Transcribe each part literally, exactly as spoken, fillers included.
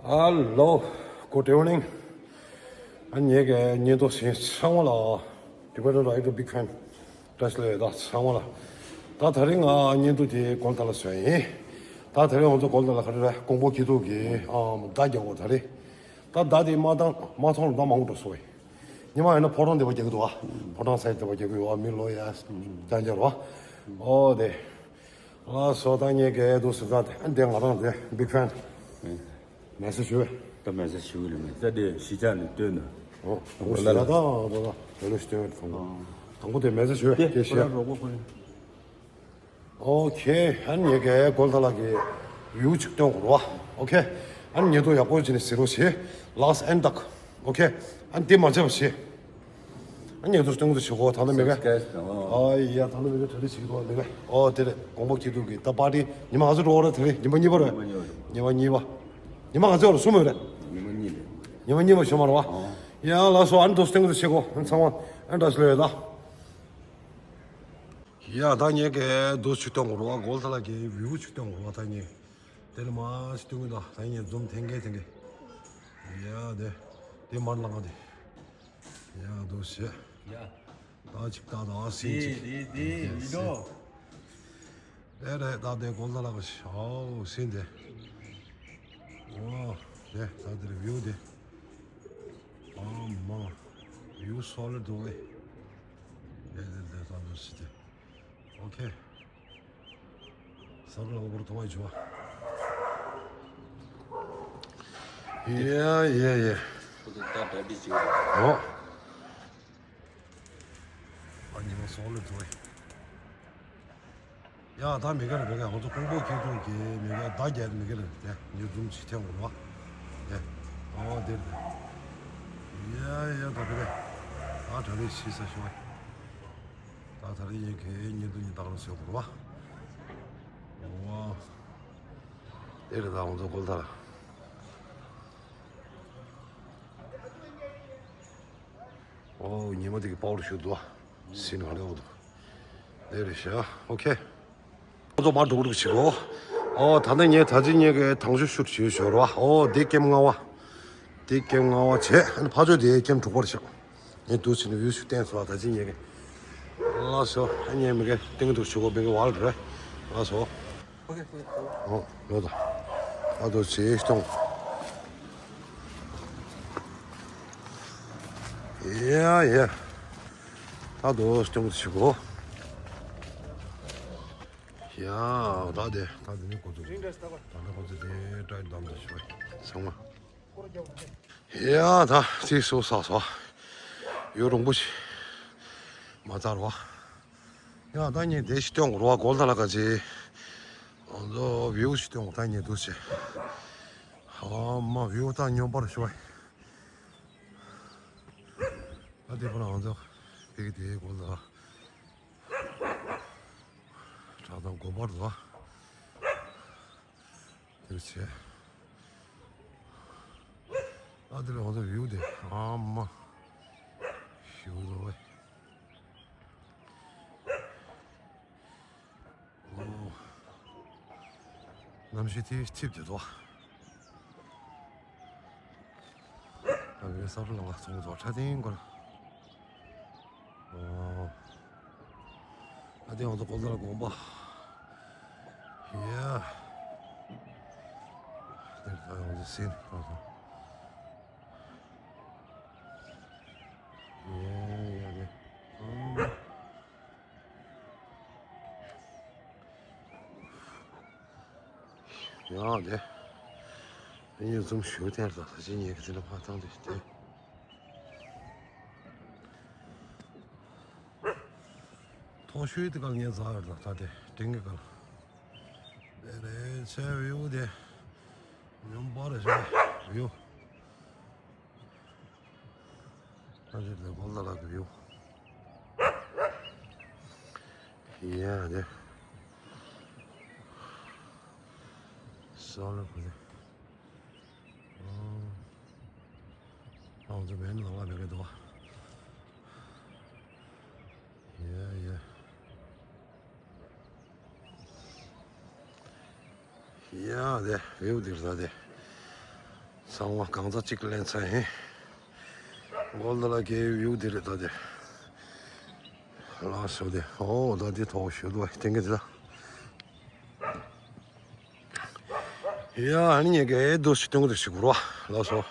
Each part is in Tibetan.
Hello, good evening. ཨ་ངེད་ཀྱི་བརྙན་ཐུང་གཟིགས་མཁན་ཚང་མ་ལ། Tibetan Rider Big Fan. བཀྲ་ཤིས་བདེ་ལེགས་ད་ཚང་མ་ལ། ད་དེ་རིང་ང་བརྙན་ཐུང་དེ་གོ་ལ་ཐང་ལ་བཟོས་ཡིན། ད་དེ་རིང་ང་ཚོ་གོ་ལ་ཐང་ལ་ག་རེ་རེད། ཀོང་པོ་སྐྱིད་སྡུག་གི་ཨམ་མདའ་རྒྱག་གོ་ད་རེད། ད་མདའ་དེ་མ་བཏང་མ་ཐོང་ལ་མདའ་མང་པོ་འགྲོ་སོང་བས། ཉི་མ་ཡིན་ན་ཕོ་བྲང་སྡེ་པ་རྒྱག་གི་འདུག་ཨ། ཕོ་བྲང་སའི་སྡེ་པ་རྒྱག་གི་ཡོད་ཨ། མི་ལོ་ཡ་རྐྱང་རྐྱང་རེད་བ། ཨོ་དེ། ལགས་སོ། ད་ངེད་ཀྱི་འདུག་སེ་ད་དེ་ང་རང་དེ་big fan། མེ་སེ་ཞུ་བས། ད་མེ་སེ་ཞུ་གི་ལ་མེ་སེ་དེ་གཞིས་ཆགས་ནས་བཏོན་ན། ཨོ་དང་པོ་ཞུ་ཡ་ད་ད་ད་ལོ་ཞུ་བཏོན་དང་པོ། དང་པོ་དེ་མེ་སེ་ཞུ་བས་དེ་དེ་ཞུ་ཡ། ཁོ་རང་རོགས་པ་ཁོ་རང་། ཨོ་ཁེ། ཨ་ནི་ངེད་ཀྱི་གོ་ལ་ཐང་ལ་གི་view་ཅིག་སྟོན་དགོས་རེད་བ། ཨོ་ཁེ། ཨ་ནི་ཉེ་དུ་ཡག་པོ་བྱས་ནས་གཟིགས་རོགས་བྱེད། ལགས་ཨན་དག་ཨོ་ཁེ། ཨ་ནི་དེ་མ་བྱས་པ་བྱེད། ཨ་ཉེ་དུ་སྟོན་དུ་བྱེད་གོ་ད་ནི་མི་ག་ཨ་ཡ་ད་ནི་མི་ག་གྲ་སྒྲིག་བྱེད་དོ་མི་ག་ཨོ་དེ་རེད། ཀོང་པོ་སྐྱིད་སྡུག་གི་ད་པར་ཊི་ཉི་མ་ག་ཚོད་འགྲོ་བ་རེད། དེ་རེད་ཉི་མ་གཉིས་པ་རེད། ཉི་མ་གཉིས་པ། ཉི་མ་ག་ཚོད་རེད། གསུམ་རེད། ཉི་མ་གཉིས་རེད། ཉི་མ་གཉིས་པ་ཞོ་མ་རེད་བ། ཡ་ལགས་སོ། ཨ་ནི་དུ་སྟོན་དུ་བྱེད་གོ་ཨ་ནི་ཚང་མ་ཨ་ནི་གྲ་སྒྲིག་ལོས་ཡོད་ད། ཡ་ད་ངེད་ཀྱི་འདུག་ཅིག་སྟོན་དགོས་རེད་བ། གོ་ལ་ཐང་ལ་གི་view་ཅིག་སྟོན་དགོས་རེད་བ། ད་ངེད་དེ་ལ་མ་ཞིག་སྟོན་གི་འདུག་ད་ངེད་zoom་འཐེན་གི་འཐེན་གི། ཡ་དེ་དེ་མར་ལངས་དེ། ཡ་འདུག་ཟེ། ཡ། ད་ཅིག་ད་ད་སིན་ཅིག་དེ་དེ་དེ་མི་འགྲོ། དེ་རེད། ད་དེ་གོ་ལ་ཐང་ལ་གི་ཨོ་སིན་དེ། ཨོ་དེ་ད་དེ་རེད་view་དེ། ཨ་མ། view་solid་འདུག་ཨེ། དེ་དེ་དེ་ད་འདུག་ཟེ་དེ། ཨོ་ཁེ། ས་རུ་ལ་འོ་བར་ཐོ་བ་ཆུ་བ། ཡ་ཡ་ཡ། ཁོ་ཚོ་ད་གྲ་སྒྲིག་བྱེད་ཀྱི་རེད། ཨོ། ཨ་ཉི་མ་སོགས་ལ་ཐོ་བ། ཡ་ད་མི་དགའ་རེད་མི་དགའ། ང་ཚོ་ཀོང་པོ་སྐྱིད་སྡུག་གི་མི་དགའ་ཟླ་བརྒྱད་མི་དགའ་རེད་དེ་ཉི་འཛུམ་ཅིག་འཐེན་དགོས་རེད་བ། དེ་ཨོ་དེ་རེད། ཡ་ཡ་ད་དེ་རེད། ད་གྲ་སྒྲིག་བྱེད་ས་ཞུ་བ། ད་ད་རེས་ཡིན་གེ་ཉིན་དུ་ཉིན་ལྟར་ཟེར་དགོས་རེད་བ། ཨོ། དེ་རེད་ད་ང་ཚོ་གོ་ལ་ཐང་ལ། ཨོ་ཉི་མ་དེ་གི་པའོ་ལ་ཞུ་འདུག་བ། སིན་ག་འདྲ་འདུག་དེ་རེད་ཤག་ཨོ་ཁེ། ང་ཚོ་མར་འགྲོ་འགྲོ་བྱེད་གོ་ཨོ་ད་ནི་ངས་ད་ཅི་ངས་གི་དང་ཤུ་ཤུར་བྱེད་ཞོར་བ། ཨོ་དེ་ཀེམ་ལྔ་བ། དེ་ཀེམ་ལྔ་བ་བྱས་ཨ་ནི་ཕ་ཚོད་དེ་ཀེམ་དྲུག་པར་ཤག་ངས་འདུག་བྱས་ནས་view་ཞིག་བསྟན་སོང་བ། ད་ཅི་ངས་གི་ལགས་སོ། ཨ་ངས་མི་གི་སྟེང་འདུག་བྱེད་གོ་མི་གི་ཝལ་རེད། ལགས་སོ། ཨོ་ལོ་ད། ཨ་དོ་ཇེ་སྟོང་། ཡ་ཡ། ད་དོ་སྟོང་ཆུ་གོ་ཡ་ད་དེ་ད་དེ་ནི་ཁོ་ཚོ་ད་ནི་ཁོ་ཚོ་དེ་ཏྲའི་དམ་དུ་ཞུ་བས་ཚང་མ། ཡ་ད་ཅིག་སོ་ས་སོ། ཡོ་རོང་པོ་ཞིག་མ་ཚར་བ། ཡ་ད་ངས་དེ་ཞིག་སྟོན་དགོས་རེད་བ། གོ་ལ་ཐང་ལ་ག་ཅི། ང་ཚོ་view་ཞིག་སྟོན་དགོས། ད་ངས་འདུག་བྱས། ཨ་མ་view་ད་སྙོམས་པར་ཞུ་བ། ད་དེ་ཕར་ང་ཚོ་ཕ་གི་དེའི་གོ་ལ་བྲག་ཐང་དགོན་པར་འགྲོ། དེར་བྱས། ཨ་དེ་ལ་ང་ཚོ་view་དེ་ཨ་མ་ཞུ་རོགས། ཨོ། གནམ་གཤིས་དེ་འཚིབ་དེ་དོ། ད་བའི་ས་རུ་ལ་ང་ཚོང་དོ་ཁྲ་ཏིང་གོ་ལ། ཨོ། ཨ་དེ་ང་ཚོ་གོ་ལ་དགོན་པ། ཡ། དེར་ད་ང་ཚོ་སེམས་ད་ད། ཡ་ཡ་དེ། ཨོ། ཡང་དེ། ངས་ཟུམ་ཞུ་ཐེངས་ལ་ད་ཅི་ཉེ་གི་དེ་ལ་ཕ་ཐང་དེ་དེ། ཐོ་ཤུའི་དེ་ག་ལ་ངས་ཟ་ཡོད་ལ་ད་དེ་ཏིང་གི་ག་ལ། དེ་རེད་ཆེ་བེའུ་དེ། ཉུང་པར་བྱས་བེའུ། ཨ་ཙི་ལེ་གོ་ལ་ལ་གི་ཡོ། ཡ་དེ། སོ་ལ་གོ་དེ། ཨང་། ཨང་ཙི་མེན་ལ་ལ་མེ་གེ་དོ། ཡ་ཡ། ཡ་དེ་བེའུ་དེར་ད་དེ། ཚང་མ་གང་ཚ་གཅིག་ལེན་ཚར་ཡིན། གོལ་ད་ལ་གའི་ཡུག་དེ་རེད་ད་དེ། ལགས་སོ་དེ། ཨོ་ད་དེ་ཐོག་ཞུ་དུ་བ་དེང་གི་དེ་ད། ཡ་ཨ་ནི་ངས་གའི་དུ་ཞིག་སྟོན་གི་དུ་ཞིག་གུར་བ་ལགས་སོ།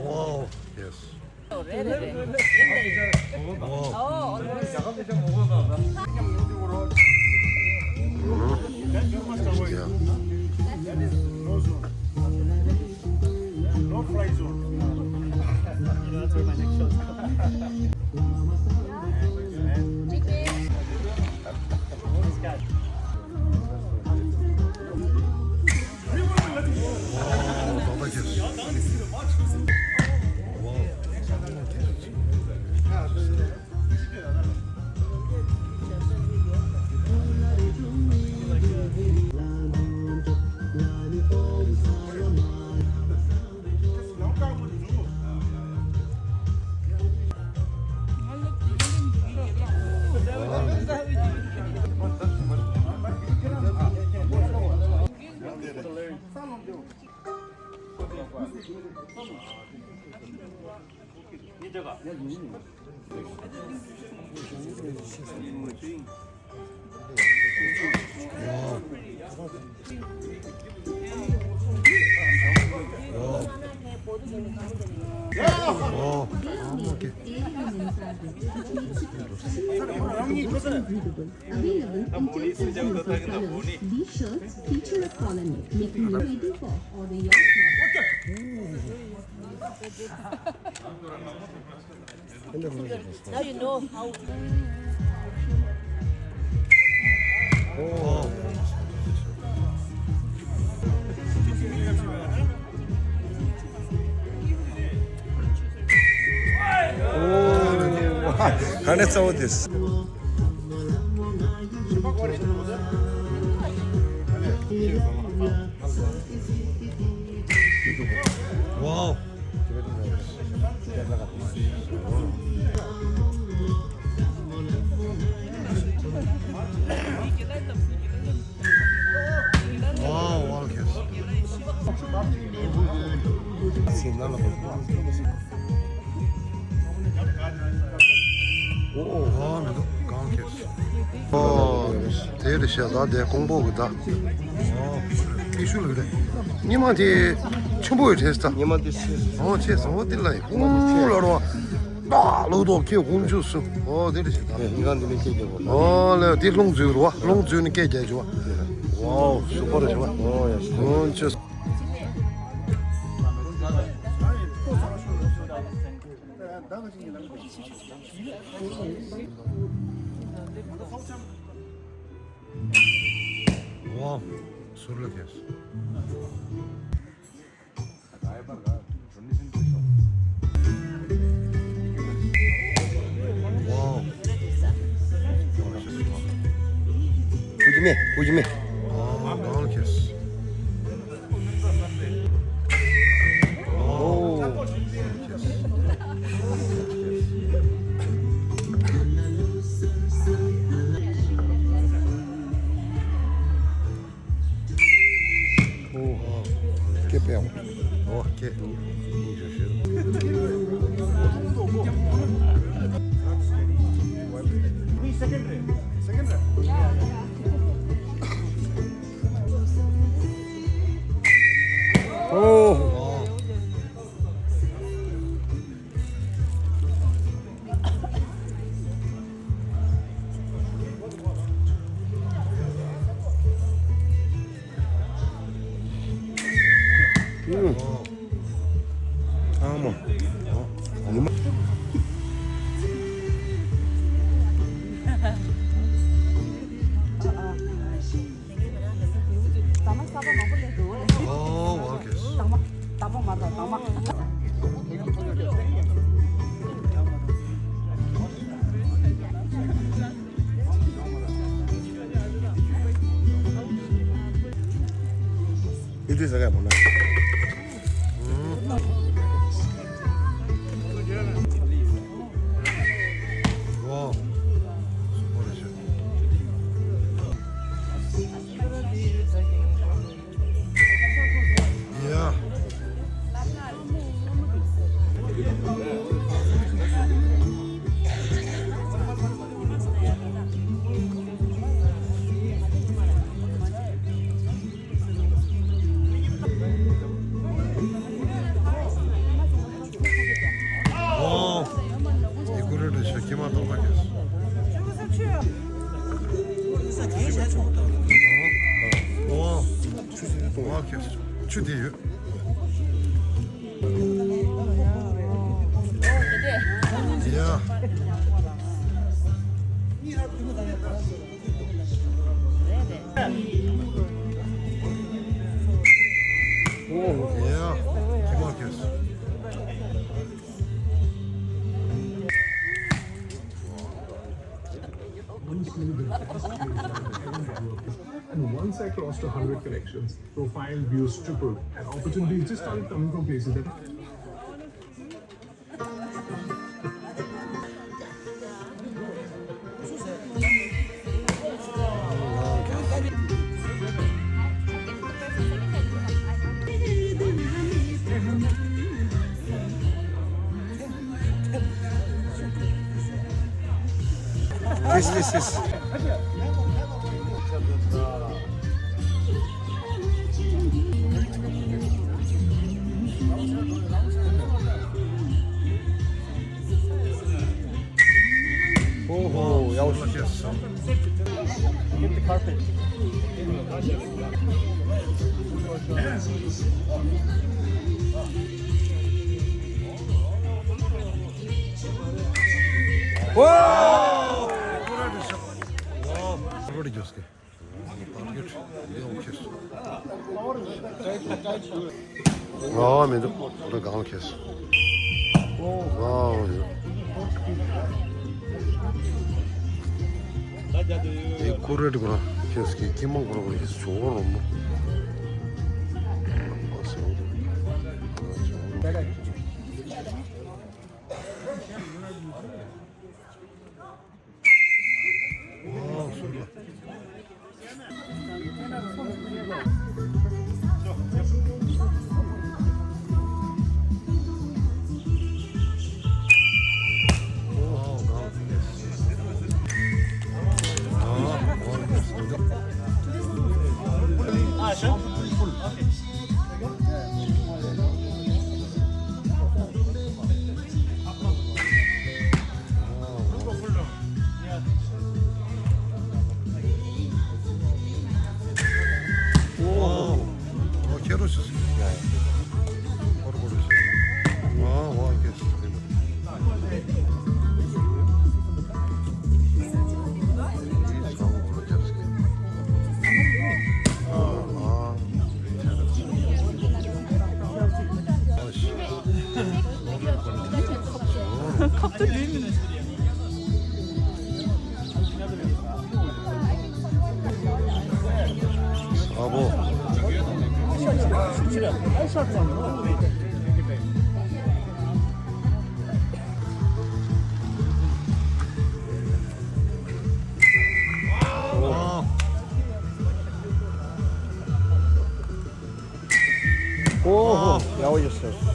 Wow, yes. Wow. Yeah. No fly zone. Available in different colors. These shirts feature a collar neck, making it ready for order your Now you know how. Can I show this? Wow. Wow, wow, yes. ཨོ་ཨོ་ཧ་མི་འདུག་གང་ཁེ། ཨོ་དེ་རེད་ཤག་ད་དེ་ཀོང་པོ་གི་ད། ཨོ་ཨེ་ཤུ་ལ་རེད། ཉི་མ་དེ་ཆེན་པོ་ཡོད་རེད་ད། ཉི་མ་དེ་ཤི། ཨོ་ཆེ་སོང་ཨོ་དེ་ལ་ཡི་ཀོང་ལ་རོ། ད་ལོ་ཏོག་ཁེ་ཀོང་ཆུ་སུ། ཨོ་དེ་རེད་ཤག་ད། ཉི་གང་དེ་ནས་ཁེ་རྒྱབ་པོ་ལ། ཨོ་ལ་དེ་ལྷུང་འཛུལ་རོ། ལྷུང་འཛུལ་ནས་སྐད་རྒྱག་རྒྱུ་བ། ཨོ་ཤུ་པ་རེད་ཤག་བ། ཨོ་ཡ་ཤི། ཀོང་ཆུ། ཝའོ། ཟུར་ལ་ཁེལ། ཝའོ། ཧུ་ཅི་མེ། ཧུ་ཅི་མེ། ཨོ། ཨོ། ཨོ། ཀེ་པེ་ཨོ། ཨོ་ཀེ། ཨོ། ཨང་མ། ཉི་མ། ཟ་མ་ཟ་བ་མང་པོ་སླེབས་འདུག་ཨོ་ཨོ་ཁེ། ཟ་མ་ཟ་བ་མ་རེད་ཟ་མ། ཨི་ཏི་ཟ་ག་མོ་ན། ཨུམ། ཝའོ། སུ་པར་རེད་ཤག་ཡ། ཨོ། ཡི་གུ་རེད་ཤག་ཀྱེ་མ་ཏོག་ཙམ་ཁེལ། ཨོ། ཨོ་ཁེལ། ཆུ་དེ་ཡོད། ཡ། And once I crossed a hundred connections, profile views tripled, and opportunities just started coming from places that Yes, yes, yes. ཨོ་ཧོ། ཡག་པོ་ཞིག་བྱས་སོང་། ཨོ། ཨོ་རོ་ཇོས་ཀྱི། ཨ་མི་འདུག་ད་གང་ཁེལ་སོང་། ཨ་ཡོ། ཨེ་ཁོ་རེ་འདི་ཁོ་ར་ཁེལ་སོང་། ཀྱེ་མ་ཁོ་ར་ཁོ་ར་ཞོག་རོ་མོ། ཁབ་ཏུ་ལུས་མིན། ཨ་བོ། ཨོ་ཧོ། ཡག་པོ་ཡོད་ཟེར།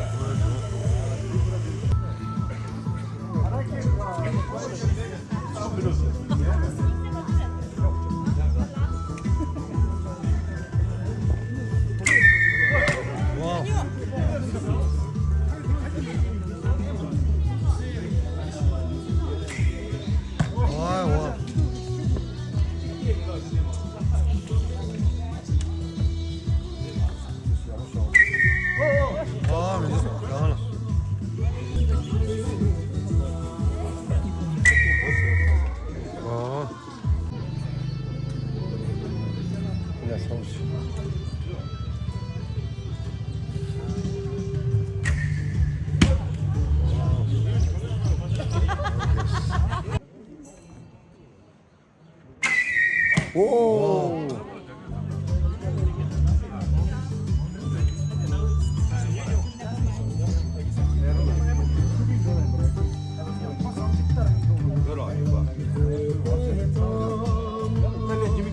ཨོ།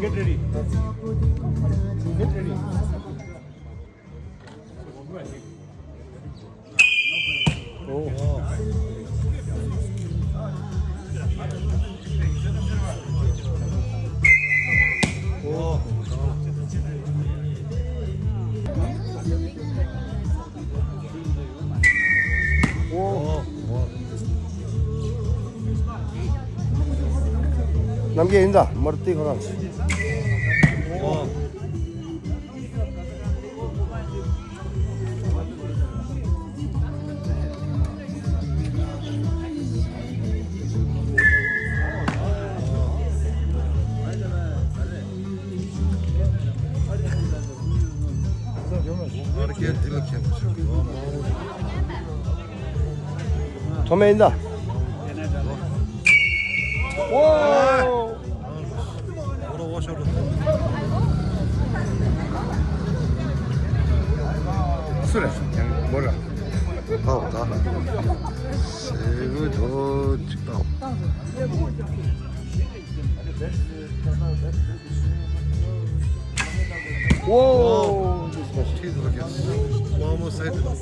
Get ready. Get ready. ནམ་རྒྱུན་ཡིན་ད་མར་ཏི་ཁོ་རང་། ཐོག་མེད་ཡིན་ད། ཨོ། སུ་རེད། མོ་ར། ཨོ་ད། སེ་གོ་ཐོ་ཅིག་ཏོ། ཨོ། ཁྲིད་དུ་གྱུར། མ་མོ་སེ་དུ།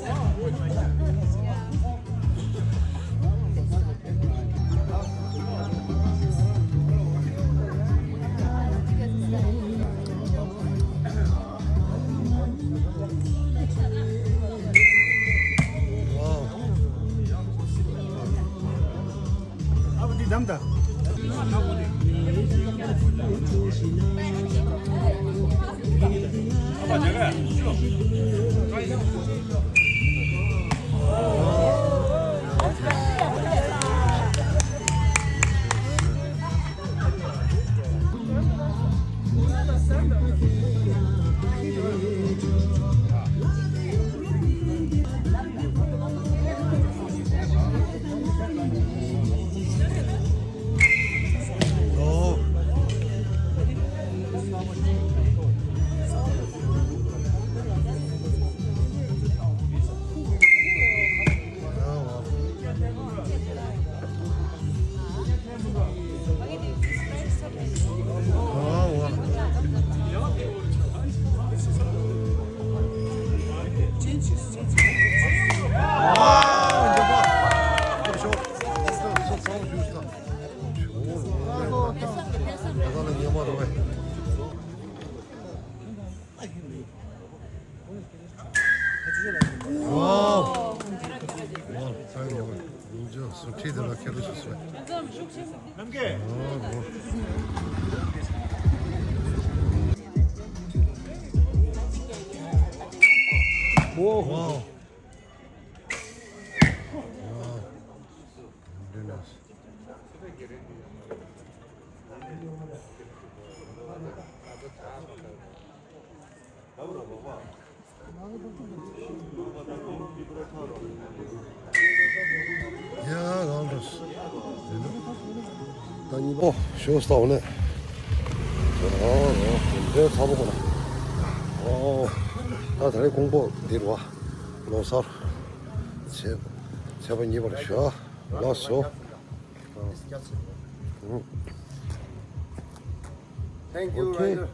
Wow. Wow. Very nice. ཡ་གང་འགྲོ། ད་གཉིས་པ་ཞོ་ལྟ་བ་ནས། ཨོ་ཨོ་འདྲའི་ཚ་པོ་ཁོ་ན། ཨོ་ད་ད་རེས་ཀོང་པོ་འདིར་བ་ལོ་སར་ཚེས་ཚེས་པ་གཉིས་པར་ཞོ་ལགས་སོ། Thank you, okay. Rider.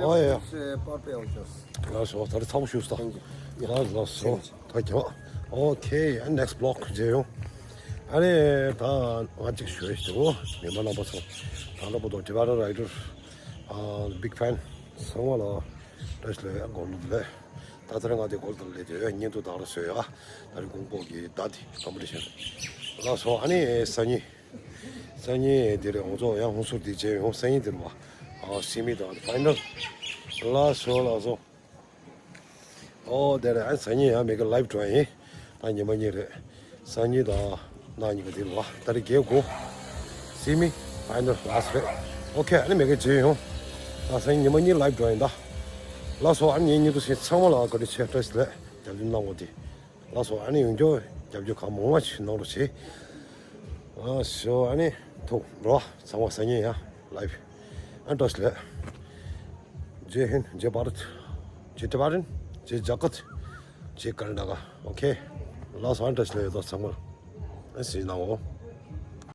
Oh, yeah. Let me just, uh, prepare just. ལགས་སོ། ད་རེས་ཚ་པོ་ཞུས་ད། Thank you. Yeah. ལགས་ལགས་སོ། Thank you. ད་རྒྱབ། Okay, and next block མཇལ་ཡོང་། ཨ་ནི་ད་ང་གཅིག་ཞུ་ཡི་ཞུ། མི་མང་རྣམ་པ་ཚོ། ད་ལྟ་བར་དུ་Divider Rider ཨ་big fan ཚང་མ་ལ་བཀྲ་ཤིས་བདེ་ལེགས། དགོང་དག་བདེ་ལེགས། ད་ལྟ་རང་ང་དེ་གོལ་དང་ལས་དེ་བས་བརྙན་ཐུང་དག་ལ་བཟོས་ཡ། ད་རེས་ཀོང་པོ་གི་ཟླ་འདི་competition། ལགས་སོ། ཨ་ནི་སང་ཉིན། སང་ཉིན་དེ་རེད། ང་ཚོ་ཡང་ཧུན་སུར་དེ་བྱས་ཡོང་། སང་ཉིན་དེ་རུ་བ། ཨ་semi དང་final། ལགས་སོ་ལགས་སོ། ཨོ་དེ་རེད། ཨ་སང་ཉིན་ཡང་མི་གི་live འགྲོ་ཡིན། ད་ཉི་མ་གཉིས་རེད། སང་ཉིན་དང་གནངས་ཉིན་ག་དེ་རུ་བ། ད་རེས་བརྒྱད་དགུ། semi final last རེད། Okay ཨ་ནི་མི་གི་བྱས་ཡོང་། ད་སང་ཉིན་ཉི་མ་གཉིས་live འགྲོ་ཡིན་ད། ལགས་སོ། ཨ་ནི་ངེད་གཉིས་ཀྱི་སེམས་ཚང་མ་ལ་བཀའ་དྲིན་ཆེ། བཀྲ་ཤིས་བདེ་ལེགས། རྒྱབ་སྐྱོར་གནང་བ་དེ། ལགས་སོ། ཨ་ནི་ཡོང་རྒྱུ་རྒྱབ་སྐྱོར་གང་མང་མང་ཞིག་གནང་རོགས་བྱེད། ཨ་ཞོ། ཨ་ནི་ཐུག་རོགས། ཚང་མ་སང་ཉིན་ཡ་ལའིབ། ཨ་བཀྲ་ཤིས་བདེ་ལེགས། ཇེ་ཧིན། ཇེ་བྷ་རད། ཇེ་ཏི་བྷ་རན། ཇེ་ཇ་ཀཏ། ཇེ་ཀར་ན་ཊ་ཀ། ཨོ་ཁེ། ལགས་སོ། ཨ་བཀྲ་ཤིས་བདེ་ལེགས་ཡོད་དོ་ཚང་མ་ལ། ཨ་སྲིད་གནང་འོ།